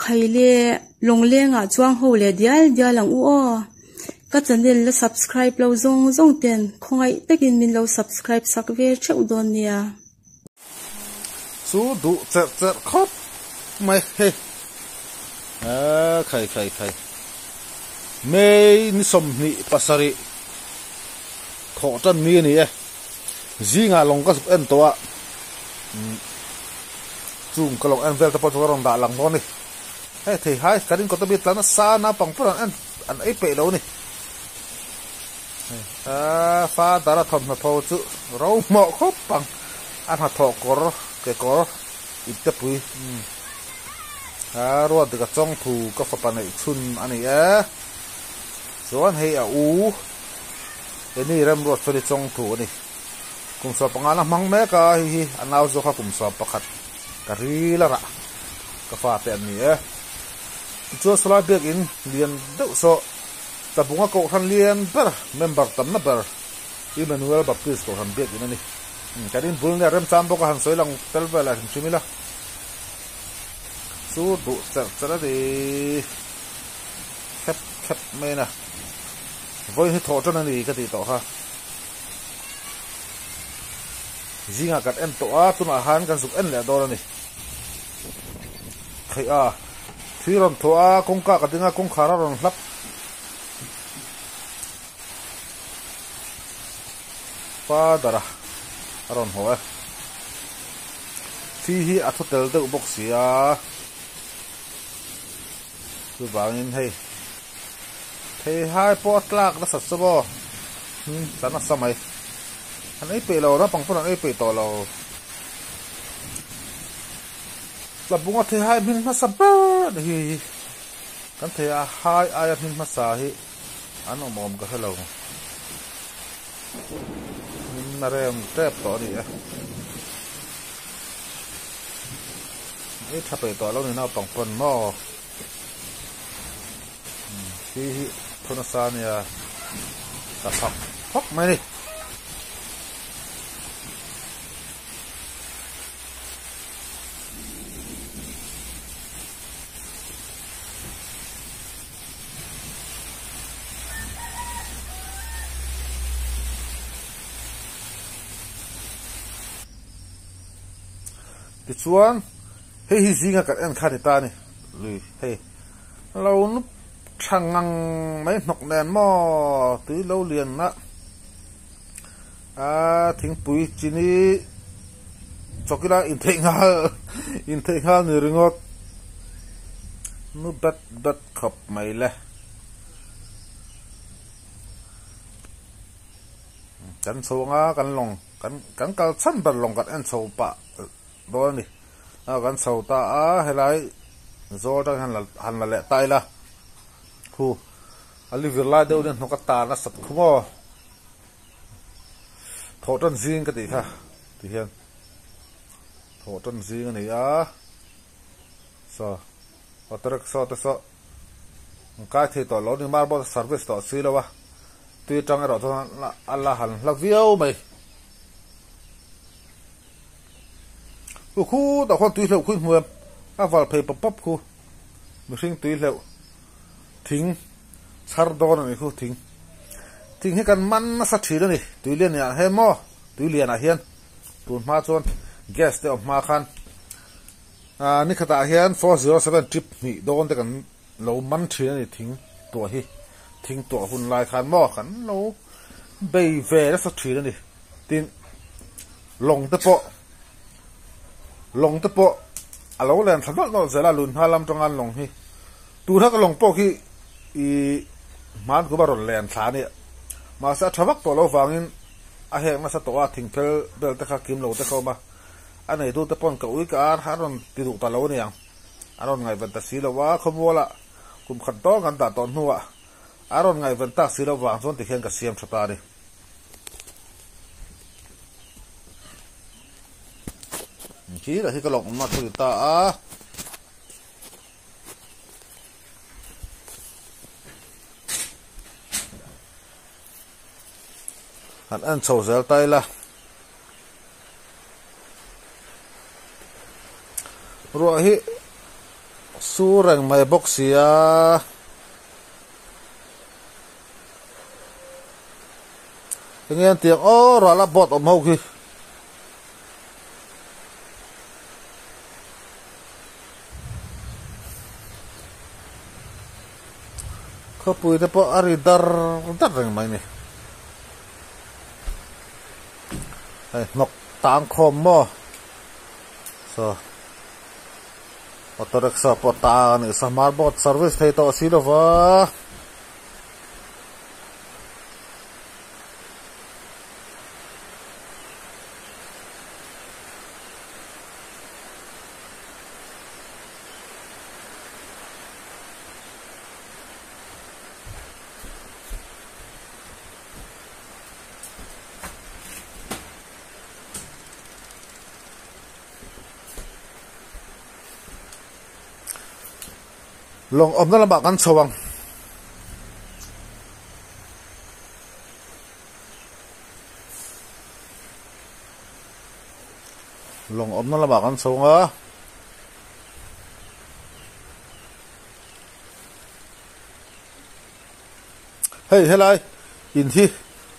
Khaile lawnglengah chuang ho leh dial dial ang u aw. Ka channel la subscribe lo zawng zawng ten khawngaih takin min lo subscribe sak ve theuh dawn nia. Chu duh cherh cherh khawp mai hei a khai khai khai May ni 27 thawh tan ni a ni e zingah lawng ka zuk en tawh a chung ka lawng en vel te pawh chu ka rawn dah lang dawn a ni hei thei hai kan inkawt a mi tlan nasa naupang pawh an en an ei peih lo a ni. A father a thawmhnaw tho chu ro hmawh khawp ang a hnathawh kawr kekawr ip te pui a ruat dik a chawng thu ka fapa neih chhun a ni e chuan hei a u Eni remruat chuan i chawng thu a ni kum 15 na hmang mek a hei hi a nau zawk a kum 11 ka ril a rah ka fate an ni e tichuan sawlai biakin lian deuh saw. Tlabunga Kohhran lian ber, member tamna ber Emmanuel Baptist Kohhran biakinn a ni. Kan inbul nia remchang bawk a han sawi lang tel vel a hrim hrim ila. Chu duh cherh cherh a ni khep khep mai na. Vawiin hi thawh tan a ni ka tih tawh kha. Zingah kan en tawh a, tunah khan kan zuk en leh dawn a ni. Theih a, thil rawn thawh a, kawngka ka ding a, kawngkhar a rawn hlap. Father a a rawn haw e. Thi hi a thaw tel deuh bawk si a, chuvangin hei theihai pawh a tlak nasat chu maw tla nasa mai. An ei peih lo, naupang pawn an ei peih tawh lo. Tlabunga theihai hming hmasa ber a ni hi. Kan theihai aia hming hmasa hi an awm awm ka hre lo. Hmin a rem tep tawh a ni e. Ei tha peih tawh lo ni naupang pawn maw. Khi hi thu nasa a nia ta phak phak mai a ni. Tichuan hei hi zinga kan en kha a ni ta a ni lui hei lo nup tha ngang mai hnawk nen maw tui lo lian na a thingpui chini chawkila intheih nghal intheih nghal ni ringawt nu dat dat khawp mai le kan chho anga kan lawng kan kan kal chhan ber lawng kan en chho pah dawn a ni a kan chho ta a helai zawl atang hian han la leh ta ila khu a livir lai deuh nia hnawk a tan a sat khu maw. Thawh tan zing ka tih kha ti hian thawh tan zing a ni a saw auto rickshaw te saw an kai thei tawh lo a ni marble service tawh si lo a tui atang erawh chuan a la han hla viau mai khu khutah khuan tui hleuh khu i hmu em a val phei pawp pawp khu mihring tui hleuh thing. Chhar dawn a ni khu thing. Thing hi kan man nasa thin a ni. Tuilian ah he maw? Tuilian ah hian tun hma chuan gas te awm hma khan ah ni khatah hian 407 trip hnih dawn te kan lo man thin a ni thing tuah hi. Thing tuah hun lai khan maw kan lo bei ve nasa thin a ni. Tin lawng te pawh lawng te pawh a lo len thla nawlh nawlh zel a lun hma lam tanga lawng hi. Tuna ka lawng pawh khi i hman kum a rawn len thla a nia. Mahse a tha vak tawh lo vangin a hek nasa tawh a, thingphel bel te kha kim lo te kha awm a. A neitu te pawn ka ui ka ar a rawn ti duh ta lo a niang. A rawn ngaihven ta si lo a, khawmualah kum khat dawng kan dah tawh hnuah a rawn ngaihven tak si lo vang chuan tikhian ka siam tha ta a ni. Khi lah hi ka lawng awmna chu ni ta a. Han en chho zel ta ila. Ruah hi Sur reng mai bawk sia. Enge an tih ang aw rala boat awm ho khi. Khawpui te pawh a ri dar dar reng mai ni. Hei hnawk tang khawm maw saw auto rickshaw pawh tang a nih saw hmar boat service thei tawh si lova. Lawng awmna lamah kan chho ang. Lawng awmna lamah kan chho ang a. Hei helai in hi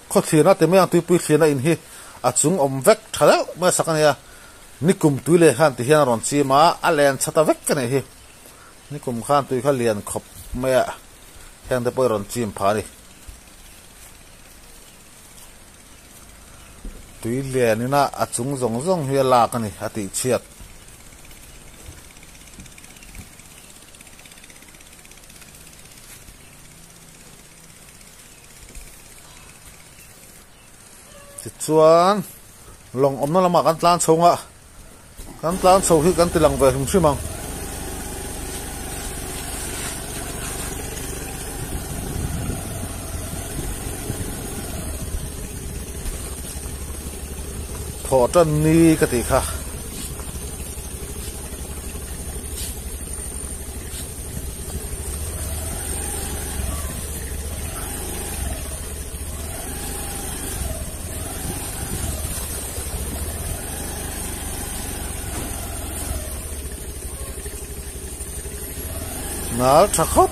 khaw thlirna ti mai ang tuipui thlirna in hi a chung awm vek tha deuh mai a sak a nia nikum tui leh khan ti hian a rawn chim a a len chha ta vek a nih hi nikum khan tui kha lian khawp mai a heng te pawh hi rawn chim phah a ni tui lian ina a chung zawng zawng hi a lak a ni a tih chhiat. Tichuan lawng awmna lamah kan tlan chho nga kan tlan chho hi kan ti lang ve hrim hrim ang. Thawh tan ni ka tih kha. Nal tha khawp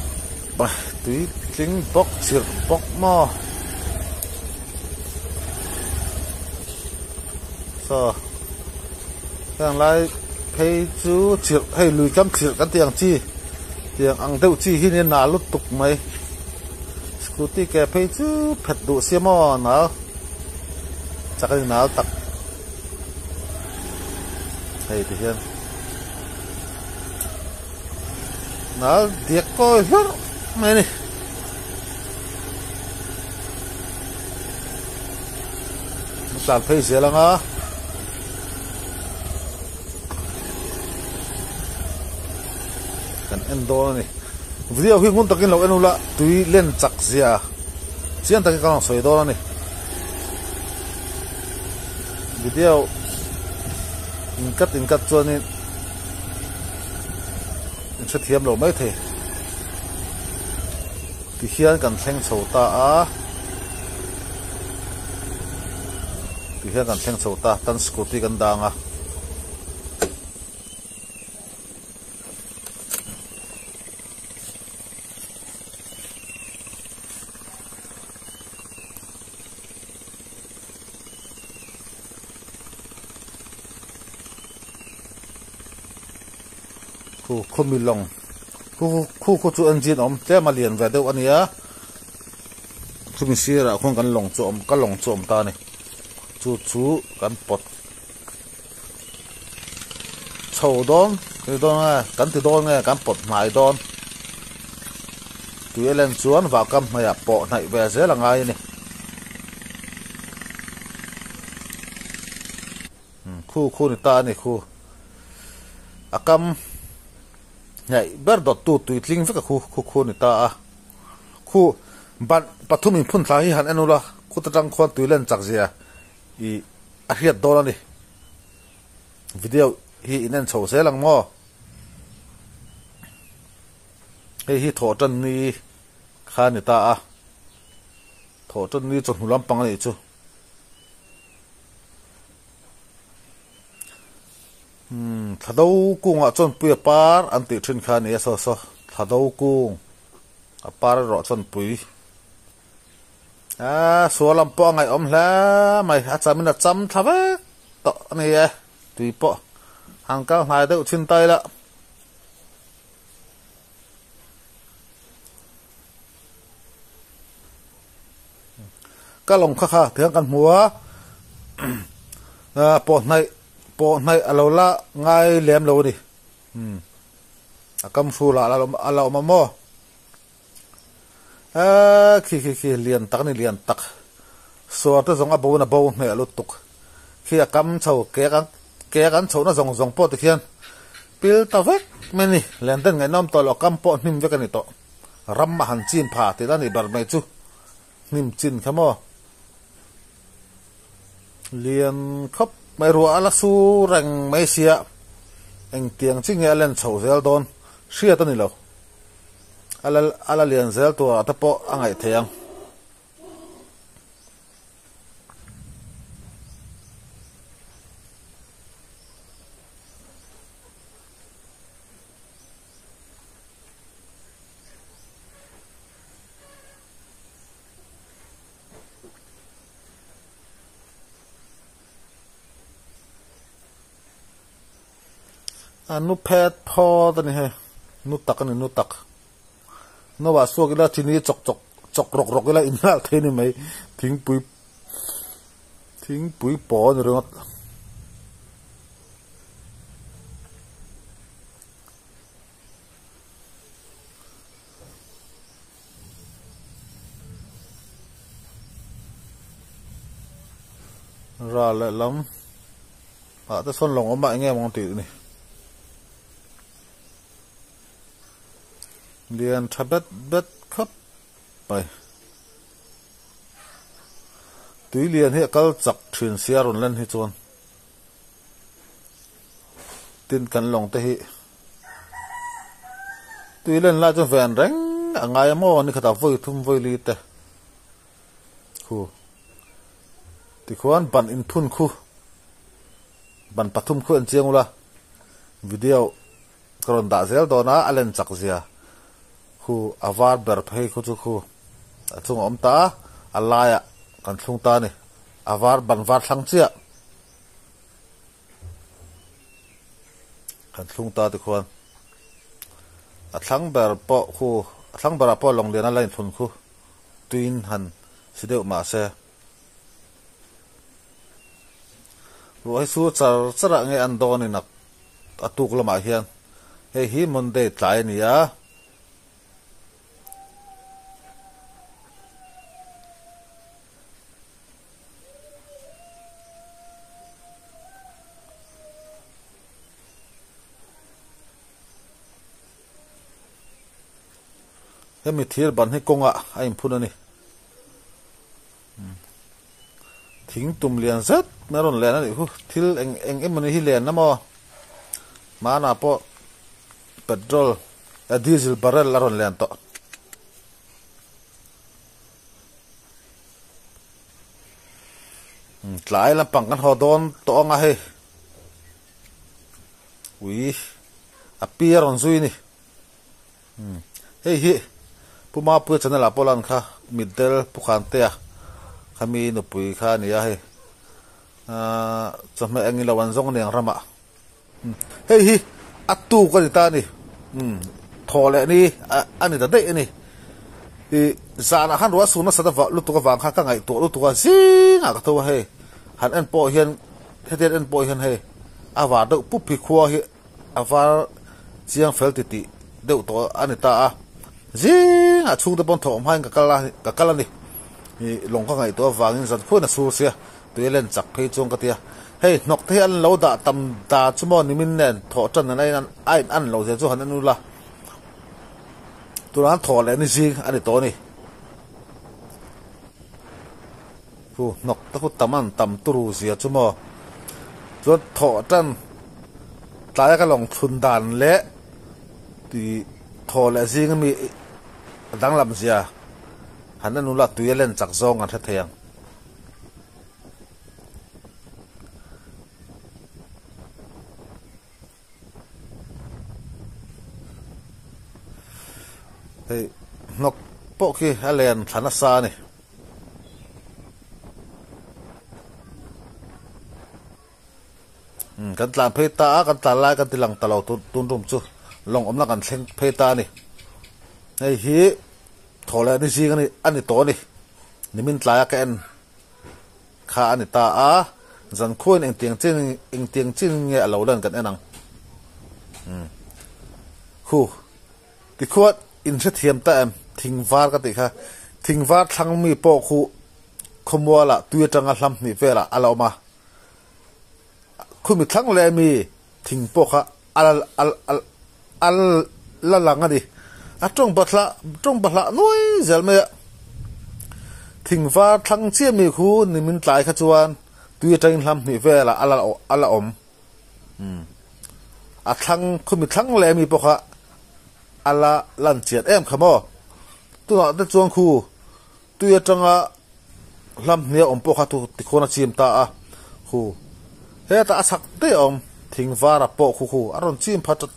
mai tui tling bawk chirh bawk maw saw heng lai phei chu chirh hei lui kam chirh kan tih ang chi tiang ang deuh chi hi nia nal lutuk mai scooty ke phei chu phet duh sia maw nal chak a ni nal tak hei ti hian nal diak kawi hlurh mai a ni. Tlan phei zel ang a. Kan en dawn a ni. Video hi ngun takin lo en ula tui len chak zia chiang takin ka rawn sawi dawn a ni. Video inkat inkat chuanin in hrethiam lo mai thei. Tihian kan thleng chho ta a, tihian kan thleng chho ta, tan scooty kan dang a. Khu khawmi lawng khu khu khu chu engine awm tlem a lian ve deuh a nia chumi sirah khuan kan lawng chu a awm ka lawng chu a awm ta a ni chu chu kan pawt chho dawn kan ti dawn nge kan ti dawn nge kan pawt hnai dawn tui a len chuan vahkam hnaihah pawh hnaih ve zel a ngai a ni. Khu khu ni ta a ni khu. A kam hnaih ber dawt tu tui tling vek a khu khu khu ni ta a. Khu ban pathum in phun thla hi han en ula khut atang khuan tui len chak zia ih a hriat dawn a ni. Video hi in en chho zel ang maw? Hei hi thawh tan ni kha ni ta a. Thawh tan ni chawhnu lampang a nih chu. Umm Thla do kungah chuan pui a par an tih thin kha a ni a saw saw thla do kung a par erawh chuan pui aaa sual lam pawh a ngaihawm hle mai a chamin a cham thla vek tawh a ni e tui pawh han kal hnai deuh thin ta ila. Ka lawng kha kha tiang kan hmu a pawh hnaih pawh hnaih a lo la ngai lem lo a ni umm a kam hrul ah a la awm a maw eee khi khi khi lian tak a ni lian tak suar te zawng a bo in a bo hneh lutuk khi a kam chho ke a ke a kan chhohna zawng zawng pawh tikhian pil ta vek mai a ni len ten ngaihnawm tawh loh kam pawh hnim vek a ni tawh ram a han chin pha tih la nih ber mai chu. Hnim chin kha maw? Lian khawp mai ruah a la su reng mai sia, engtiang chi nge a len chhoh zel dawn hriat a ni lo. A la a la lian zel turah te pawh a ngaih theih ang. A nu phet phawt a ni hei nu tak a ni nu tak no ah suak ila chini chawk chawk chawk rawk rawk ila in nghal thei a ni mai thingpui thingpui paw a ni ringawt. Ral leh lam ah te sawn lawng awm ah eng nge maw tih ni lian tha bet bet khawp mai tui lian hi a kal chak thin sia rawn len hi chuan. Tin kan lawng te hi tui len lai chu ven reng a ngai a maw ni khatah vawi thum vawi li te khu tikhuan ban inphun khu ban pathum khu en chiang ula video ka rawn dah zel dawn a a len chak zia khu a var ber phei khu chu khu a chungah a awm ta a a laiah kan thlung ta a ni a var ban var thlang chiah. Kan thlung ta tikhuan a thlang ber pawh khu a thlang berah pawh lawng lian a la inthlun khu tuin han si deuh mah se ruah hi chu char char ah nge an dawn in a tuk lamah hian hei hi Monday tlai a ni a. Hemi thir ban hi kawngah a inphun a ni. Thing tum lian zet mai a rawn len a nih khu. Thil eng eng emawni hi len a maw? Hmanah pawh petrol eh diesel barrel a rawn len tawh. Tlai lampang kan haw dawn tawh ang a hei ui a pi a rawn zui a ni hei hi Pu Mapuia channel ah pawh lan kha mitdel Pu Khantea kha mi nupui kha a ni a hei ahh chawhmeh eng ilo an zawng a ni ang ramah hei hi a tuk a ni ta a ni thaw leh ni a ni ta daih a ni ih zanah khan ruah su nasa ta lutuk avang khan ka ngaihtuah lutuk a zingah ka tho a hei han en pawh hian hetiang en pawh hian hei a var deuh pup hi khua hi a var chiang fel titih deuh tawh a ni ta a zingah chhungte pawn thawh hmain ka kal a ka kal a ni ih lawng ka ngaihtuah avangin zan khuain a sur sia. Tui a len chak phei chuan ka ti a, hei hnawk te hi an lo dah tam ta chu maw nimin nen thawh tan an a in an lo zia chu han en ula tunah an thawh leh ni zing a ni tawh a ni. Chu hnawk te khu tam an tam turu zia chu maw chuan thawh tan tlaia ka lawng thlun dan leh tih thawh leh zing ami danglam zia han en ula tui a len chak zawng an hre thei ang. Hei hnawk pawh khi a len thla nasa a ni. Kan tlan phei ta a, kan tlan lai kan ti lang ta lo tun rum chu lawng awmna kan thleng phei ta a ni. Hei hi thaw leh ni zing a ni tawh a ni. Nimin tlaia ka en kha a ni ta a, zankhuain engtiang chin engtiang chin nge a lo lan kan en ang. Khu tikhuan inhrethiam ta em thing var ka tih kha thing var thlang mi pawh khu khawmualah tui atanga hlam hnih velah a la awm a. Khumi thlang leh mi thing pawh kha a a la lang a ni. A tawng bahlah tawng bahlah nuai zel mai a. Thing var thlang chiah mi khu nimin tlai kha chuan tui atangin hlam hnih velah a la a la awm. Umm a thlang khumi thlang leh mi pawh kha a la lan chian em kha maw. Tunah te chuan khu Tui atanga hlam hniah awm pawh kha thu tikhuan a chim ta a, khu hetah a chhak daih a awm, thing vara pawh khu khu a rawn chim pha ta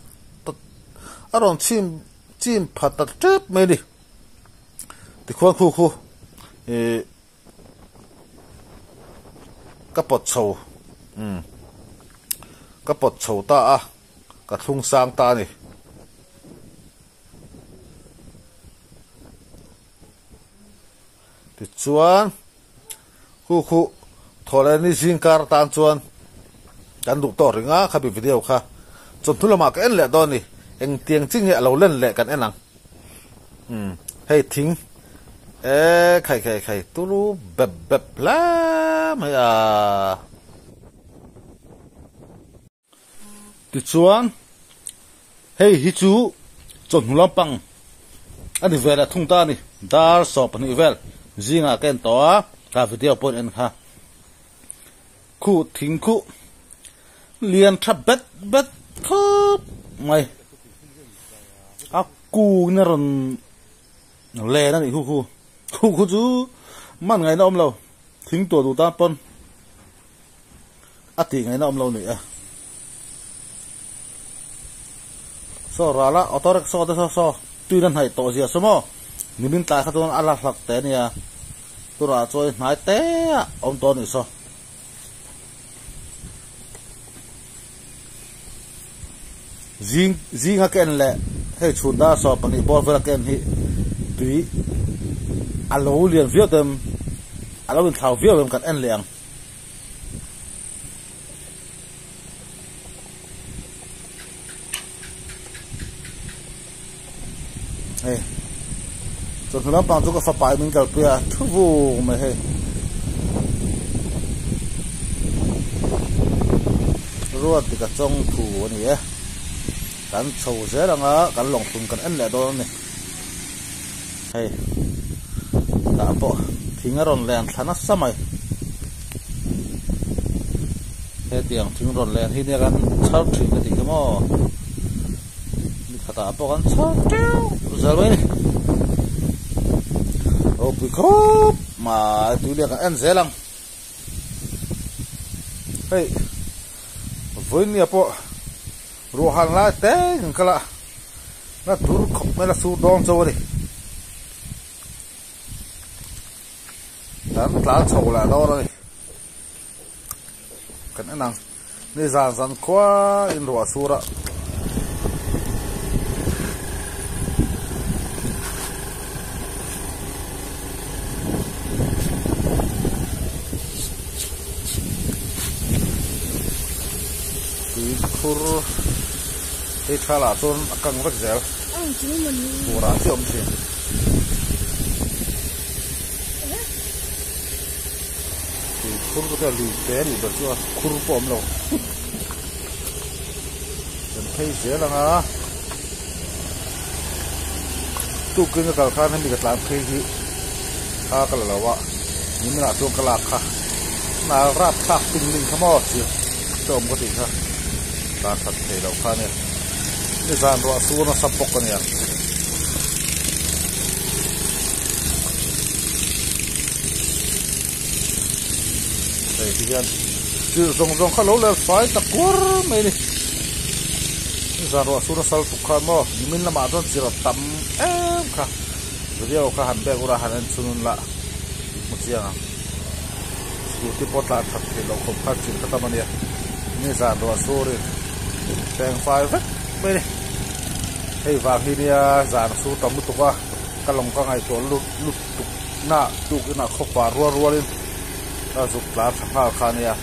ta a rawn chim chim pha ta tep mai a ni. Tikhuan khu khu ih ka pawt chho umm ka pawt chho ta a, ka thlung sang ta a ni. Tichuan khu khu thawhlehni zing kar atan chuan kan duh tawh ring a khabi video kha chawhnu lamah ka en leh dawn a ni engtiang chi nge a lo len leh kan en ang umm hei thing e khai khai khai tulu bep bep hle mai a. Tichuan, hei hi chu chawhnu lampang a ni vel a thung ta a ni. Dar 12 vel zingah ka en tawh a, ka video pawh in en kha. Khuh thing khuh lian tha bet bet khawp mai. A kungin a rawn len a nih khu khu. Khuh khu chu man ngaihna awm lo, thing tuah duh tan pawn. A tih ngaihna awm lo ni e. Saw ral a auto rickshaw te saw saw tuin a hnaih tawh zia saw maw nimin tlai kha chuan a la hlak teh ania turah chuan hnai te a awm tawh a nih saw. Zing zinga ka en leh hei chhun dar 12 bawr vela ka en hi tui a lo lian viau te a lo inthlau viau em kan en leh ang. Hei chawhnu lampang chu ka fapa in min kalpui a thu vung mai hei ruat dik a chawng thu a ni e kan chho zel ang a kan lawng hlum kan en leh dawn a ni hei tah pawh thing a rawn len thla nasa mai. Hetiang thing rawn len hi nia kan chhar thin ka tih kha maw ni khatah pawh kan chhar teuh zel mai a ni ropui khawp mai tui lian kan en zel ang hei vawinia pawh ruah han lai te kan kal a na tur khawp mai la sur dawn chauh a ni. Kan tlan chho leh dawn a ni. Kan en ang. Ni zan zan khua in ruah sur a. Tui khur hei tha lah chuan a kang vek zel. Fur ah chiah awm thin. Tui khur chu ka lui te anih ber chu a khur pawh awm lo kan phei zel ang a tukin ka kal khan hemi ka tlan phei hi kha ka la lo a nimin ah chuan ka lak kha nal rap thlak ting ling kha maw chir te awm ka tih kha tlan that thei loh kha ania nizan ruah sur nasa bawk ania. Hei ti hian chil zawng zawng kha lo ler fai ta kuar mai a ni. Nizan ruah sur a sal tuk khan maw nimin lamah chuan chirh tam em kha video kha han bek ura han en chhun la hmu chiang ang. Scooty pawh tlan that theih loh khawp khan chirh kha tam a nia. Nizan ruah surin feng fai vek mai a ni. Hei vang hi nia zan a sur tam lutuk a ka lawng ka ngaihtuah lut tuk na tukinah khawpa rual rualin ka zuk tlar tha nghal kha a nia.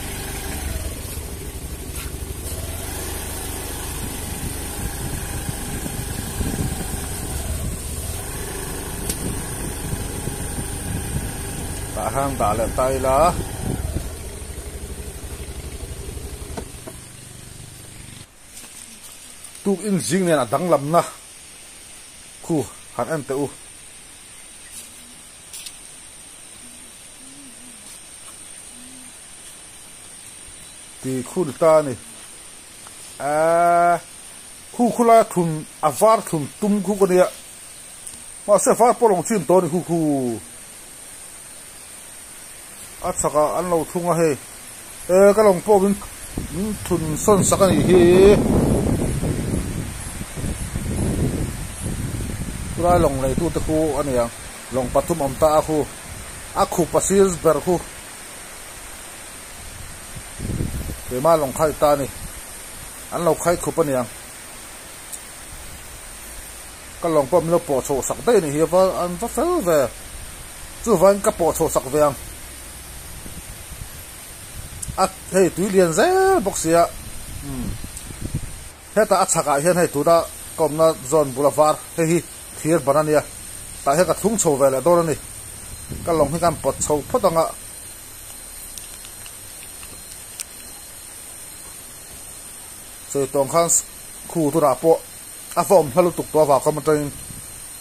Tah hian dah leh ta ila. Tuk in zing nen a danglamna khu han en teh u. Ti khur ta a ni. Aaa khu khu laia thun a var thun tum khu ka nia. Mahse var pawh lawng chin tawh a ni khu khu. A chhakah an lo thung a hei. E ka lawng pawh min thun sawn sak a nih hi. Chulai lawng neitute khu a ni ang. Lawng pathum awm ta a khu. A khup a sir ber khu. Keimah lawng khai ta a ni. An lo khai khup a niang. Ka lawng pawh min lo pawh chhoh sak daih a nih hi a va an va fel ve. Chuvangin ka pawh chhoh sak ve ang. A hei tui lian zel bawk sia. Umm hetah a chhakah hian hei tuna ka awmna zawn bula var hei hi thir ban a nia. Tah hian ka thlung chho ve leh dawn a ni. Ka lawng hi ka han pawt chho phawt ang a. Sawi tawng khan khu tunah pawh a va awm hla lutuk tawh avang kawm atangin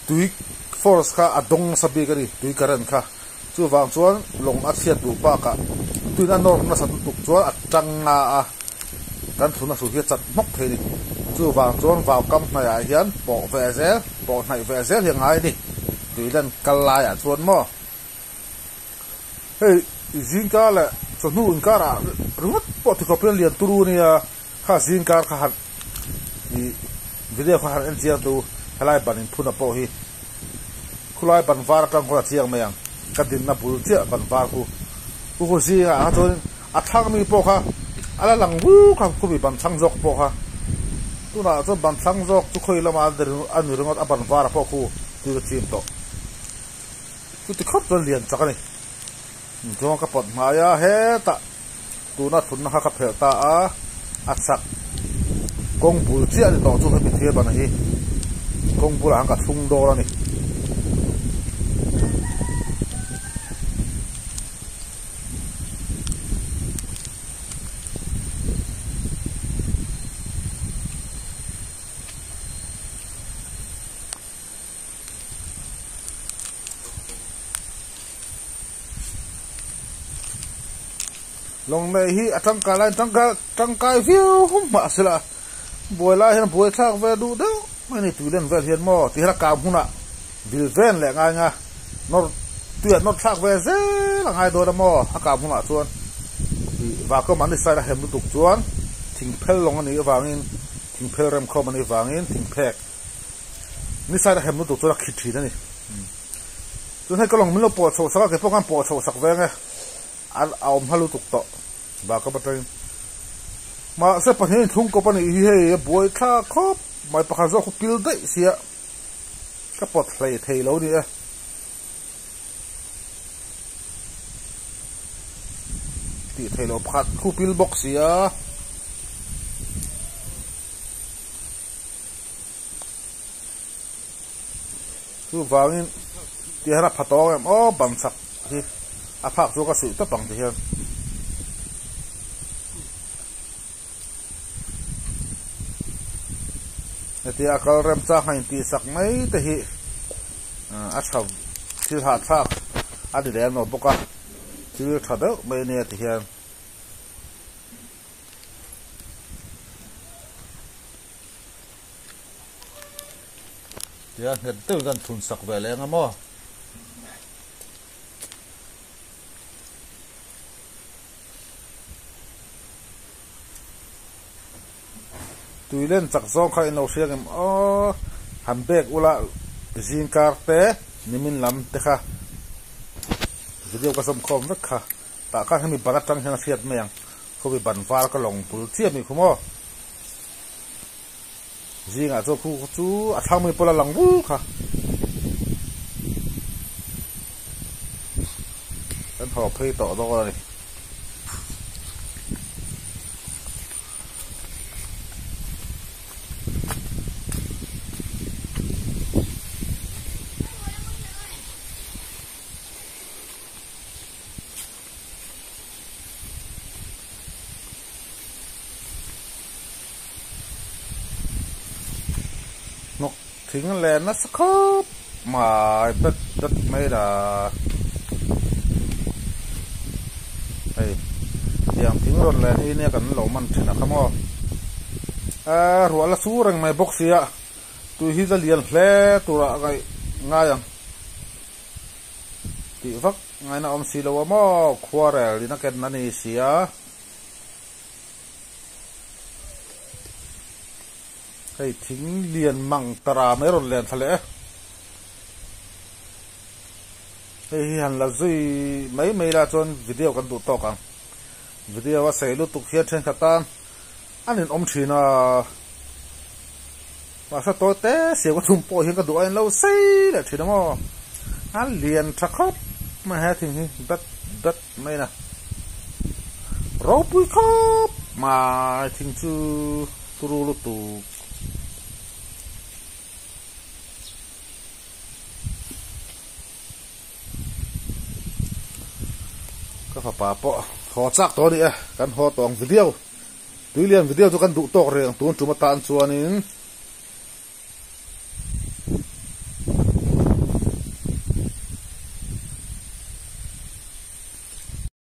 tui force kha a dawng nasa bik a ni tui current kha chuvang chuan lawng a chhiat duh bakah tuin a nawr nasa lutuk chuan a tang nga a kan thluna hrui hi a chat hmawk thei a ni chuvang chuan vau kam hnaihah hian pawh ve zel pawh hnaih ve zel hi a ngai a ni tui lan kal laiah chuan maw. Hei zingkar leh chawhnu inkar ah ringawt pawh ti khawp hian lian turu ania kha zingkar kha han ih video kha han en chiang tu helai ban inphun a pawh hi khulai ban var atang khawn a chiang mai ang ka dinna bul chiah ban var khu khu khu zingah kha chuan a thlang mi pawh kha a la lang vur kha khumi ban thlang zawk pawh kha tunah chuan ban thlang zawk chu khawi lamah a ni ringawt a ban var a pawh khu tui ka chim tawh. Chuti khawp chuan lian chak a ni. Chuan ka pawt hmai a, hetah tuna thutna kha ka phelh ta a, a chak kawng bul chiah a ni tawh chu hemi thil ban hi kawng bulah khan ka thlung dawn a ni. Lawng nei hi a tangkai laiin tangkai tangkai viau mahse la buai lai hian buai thlak ve duh deuh mai a ni tui len vel hian maw ti hian a kang hunah vil ven leh ngai nga nawr tuiah nawr thlak ve zel a ngai dawn a maw a kang hunah chuan ih vacuum an ni side a hem lutuk chuan thing phel lawng a nih avangin thing phel remkhawm a nih avangin thing phek. Ni side a hem lutuk chuan a khit thin a ni. Chuan hei ka lawng min lo pawh chhoh sak a, keipawh khan pawh chhoh sak ve ang e. A a awm hla lutuk tawh. Bak a atangin. Mahse pahnih a inthlung kawp a nih hi hei a buai thlak khawp mai pakhat zawk khu pil daih sia ka pawt hlei thei lo ni e. Tih theih loh pakhat khu pil bawk sia. Chuvangin tih hian a pha tawng em aw bang chak hi a phak chu ka suih tawp ang ti hian. Hetia a kal rem chang a intih sak mai te hi a tha thil hahthlak a ni lem lo bawk a thil tha deuh mai a nia ti hian. Tia nghet deuhin kan thun sak ve leng a maw. Tuilen chak zawng kha in lo hria ngem aw han bek ula zingkar te nimin lam te kha video ka zawm khawm vek kha tah khan hemi ban atang hian a hriat mai ang khawmi ban var ka lawng bul chiah mi khu maw zingah chuan khu chu a thlang mi pawh a lang bul kha kan haw phei tawh dawn a ni. Hnawk thing leh nasa khawp mai bet bet mai la hei tiang thing rawn len hi nia kan lo man thin a kha maw eh ruah la chu reng mai bawk sia tui hi la lian hle turah ngaih ngai ang tih vak ngaihna awm si lo a maw khuarel in a ken a ni sia. Hei thing lian mang tara mai rawn len thla leh e. Hei hi han la zui mai mai la chuan video kan duh tawk ang. Video a sei lutuk hian thenkhat tan an inawm thin a. Mahse tawi te siam ka thum pawh hian ka duh a inlo sei leh thin a maw. A lian tha khawp mai he thing hi bet bet mai na. Ropui khawp mai thing chu turu lutuk. Ka fapa pawh haw chak tawh a ni e, kan haw tawng video. Tuilian video chu kan duh tawk reng tun tum atan chuanin.